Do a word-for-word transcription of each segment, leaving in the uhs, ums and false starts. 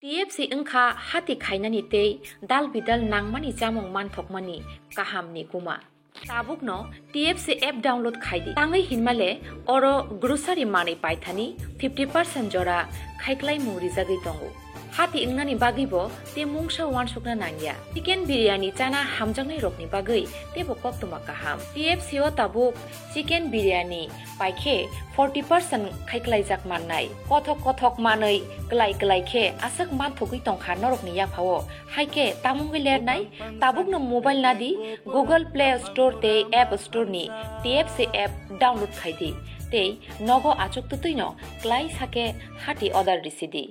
T F C wngkha hati khainani tei dal bidal nangmani chamung manthokmani kahamni kuma. Tabukno T F C app download khai di. Tangwi hinmale oro grocery manwi paithani fifty percent jora khaiklaimung rijagwi tongo. Hati wngnani bagwibo tei mungsa uansukna nangya. Chicken biryani chana hamjaknairokni bagwi teibo koktwma kaham. T F C o tabuk chicken biryani paikhe forty percent khaiklaijak mannai. Kothok kothok manwi klai klai khe aswk manthogwi tongkha norokni yaphao. Haikhe tamungwi lernai, tabukno mobile nadi Google Play Store tei App Store ni T F C app download khai di tei nogo achuk twtwino klai sake hati order risi di.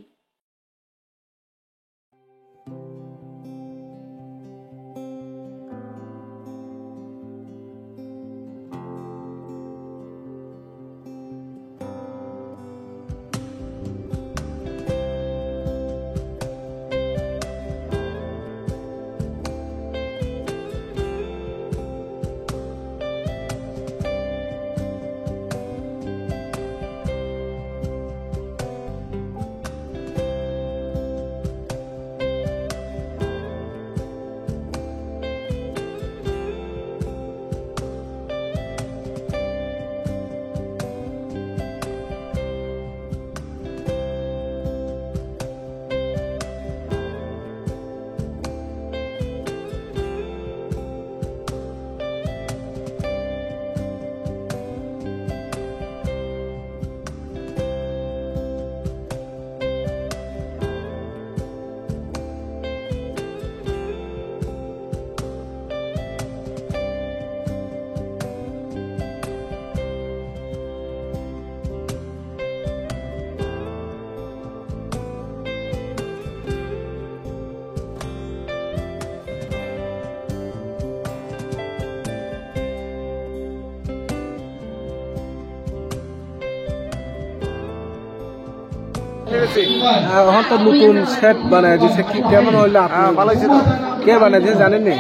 Ah, এখন তো নতুন সেট বানাই দিছে, কি কেমন হইলো আপনি? Ah, ভালো হয়েছে তো। কে বানাই দিছে জানেন নি?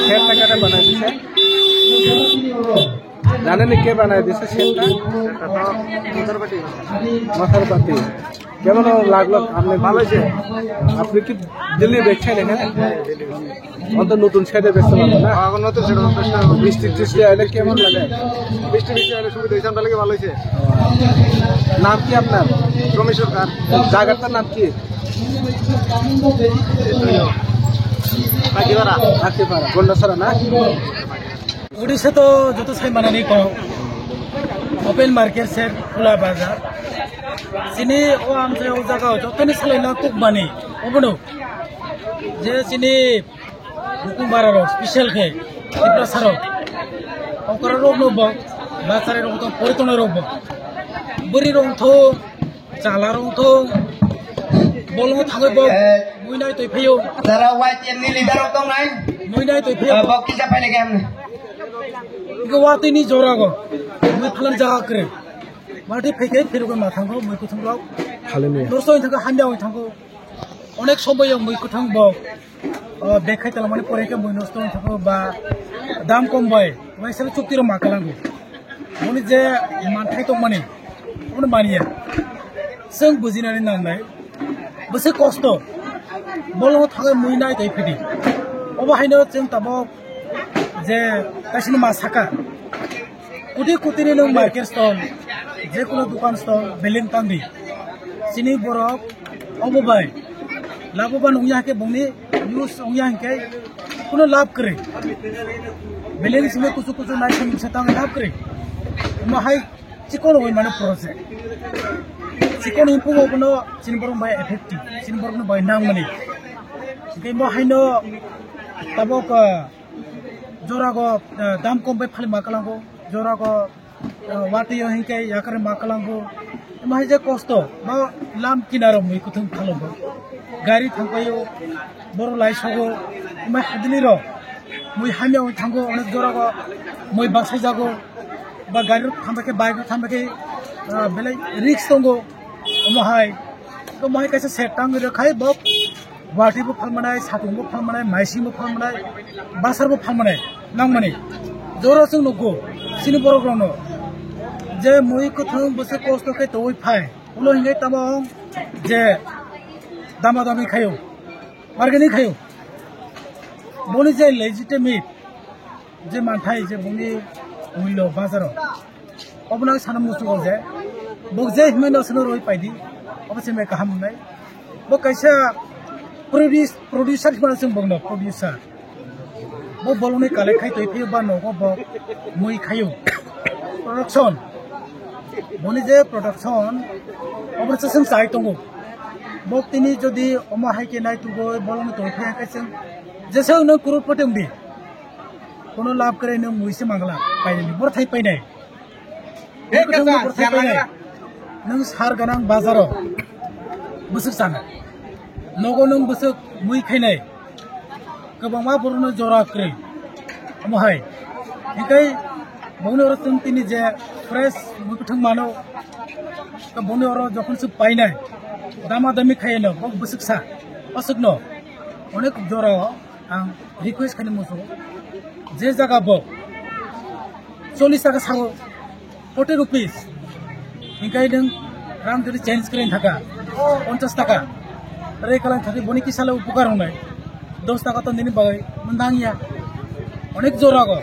সেটটা কেটে বানাই দিছে? জানেন নি কে বানাই দিছে সেটটা? এটা তো মথার পাতি। মথার পাতি। কেমন লাগলো আপনি? ভালো হয়েছে। আপনি কি দিল্লি দেখছেন এখানে? অত নতুন সেটে বেচতে পারবেন না? এখন নতুন সেটে বেচতে পারবো। বৃষ্টি টিষ্টি আইলে কেমন লাগে? বৃষ্টি বৃষ্টি আইলে সুবিধা হয়েছে, আমরা লাগে ভালো হয়েছে। নাম কি আপনার? রমেশ সরকার। জায়গাটার নাম কি? কাকিপাড়া। কাকিপাড়া, গন্ডাছড়া না? Odisha to joto sai manani kok. Open market shed, khula bazar. Chini o amchai o jaga o jotoni salaina kok mani. Obono. Je chini bukung bara rok, special khe, Tiprasa rok. Okra rok no bo, basari rok to poritonai rok bo. Buri rok to Chala rok thung. Bolong thangwi bo. Eh. Muinai toi phaio. Jara Y T F ni leader rok tongnai. Muinai toi phaio. Eh, bo kisa phailai khe hamni. Iko watwi ni jora go. Mui phalan jaga kre. Watwi phaikhe phirukoi ma thango mui kuthum rok. Phalini. Norso thangkha hamya oi thango. Onek somoy mui kuthang bo. O, bag khai tala mani pore khe mui nosto wng thango ba dam kom bai, waisa chukti rok ma kalango. Moni je manthai tong mani, moni maniya. Chwng bujinani nangnai. Bwswk kosto. Bolong thangwi mui nai tei phidi. Obo haino chwng tabok je kaisini ma saka. Kuti kuti ni nwng market stall, je kono dukan stall, beleng tangdi. Chini borok obo bai. Labo ba nungya hake bongni use ongya hake kono lab kre. Beleng simi kusu kusu nai simi se tang lab kre. Mo hai chikon oi mano project. Chikon impu obono chini borok bai effective, chini borok no bai nang mani. Hingke mo haino tabok, ah, Jorago, eh, dam kom bai phali ma kalango, jorago, eh, watwi o hinkhe yakari ma kalango. Emo hai je kosto, ba lam kinaro mui kuthung phalango. Gari thangpaio, boro lai sogo, emo hadini ro, mui hamya oi thango, onek jorago, mui basai jago, ba gari rok thangbai khe, bike rok thangbai khe, ah, belai risk tongo, omo hai. Omo hai kaisa set tangwi rwkhai bo. Watwi bo phalmanai, satung bo phalmanai, maising bo phalmanai, basar bo phalmanai, nangmani. Jora chwng nugo, chini borok rokno. Je mui kwthwng bwswk kosto khe tongwi phai. Ulo hinwi tamo je dama dami khaio, bargaining khaio. Boni je legitimate je manthai je boni mulyo bazaro, obono sana musugo je bok je himai no sano roi paidi, obo se me kaham nai. Bo kaisa produce, producer himai sing bokno producer. Bo bolongni collect khai twi phaiyo ba nogo bo mui khayo. Production. Boni je production, obo se sung chai tongo. Bo tini jodi omo hai khe nai tugo bolongni twi phaiya khe sung jesa no crorepati wngdi. Kono lab kre no mui se mangla painani. Bor thai painai. Nung sar ganang bazaro bwswk sana. Nogo nung bwswk mui khainai. Kwbangma borokno jora kwrwi. Omo hai. Hikai bongni oro chwng tini je fresh mui kwthwng mano. Bongni oro jokhon se painai. Dama dami khaino bok bwswk sa. Aswkno. Onek jora o. Ang request khaini muchungo, je jaga bo chollish taka sao, forty rupees, hinkhai nwng rang jodi change khlai thaka, ponchash taka, rei kalang thakhe boni kisa le upukar wngnai, dos taka to nini bagwi mundang ya, onek jora go,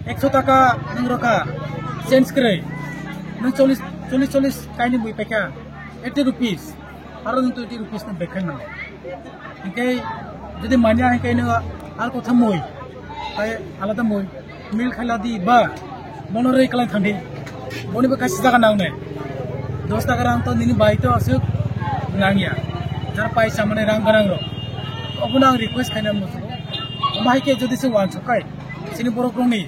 ekso taka nwng rokha change khlai, nwng chollish, chollish, chollish kaini bui paikha, eighty rupees, aro nwng twenty rupees no bekhai mano. Hinkhe jodi manya hinkhe no ar kotha mui, tai alada mui, mil khaila di ba, bono rei kalang thangdi, boni bo kaisa jaga nangnai, dos taka rang to nini bai to aswk nangya, jar paisa mane rang ganang rok, obono ang request khaina muchungo, omo hai khe jodi se wansuk khai, chini borok rokni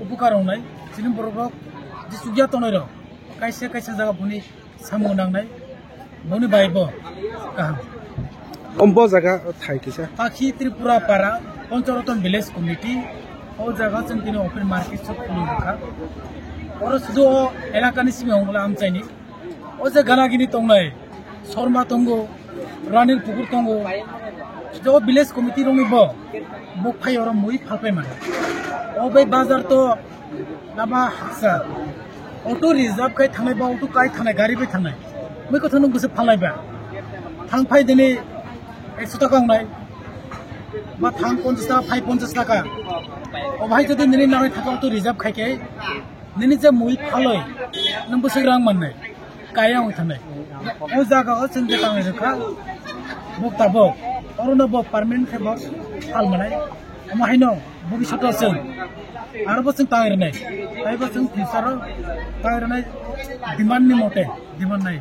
upukar wngnai, chini borok rok je chukya tongnai rok, kaisa kaisa jaga boni samung nangnai, boni bai bo kaham. Om bo jaga thai kisa. Pakhi Tripura Para, Pancharaton Village Committee, o jaga chwng tini open market shop khulwi rwkha. Oro sudu o elakani simi hongla amchaini. O je gana gini tongnai, Sorma tongo, Ranir Pukur tongo. Je o village committee rokni bo, bo phai oro mui phalpai mano. O bai bazar to Lama haksa. Auto reserve khai thangnai ba auto kai thangnai, gari bai thangnai. Mui kotha nung bwswk phalnai ba. Thang phai dini ekso taka wngnai. Ba thang ponchash taka, phai ponchash taka. O bhai jodi nini nangnai thaka auto reserve khai khe, nini je mui phaloi, nung bwswk rang mannai. Kaya wng thangnai. O jaga o chwng je tangnai rwkha. Bo tabok. Orono bo permanent khe bo phal manai. Omo haino bhobishoto chwng aro bo chwng tangai rwnai, tei bo chwng future o tangai rwnai demand ni mote, demand nai.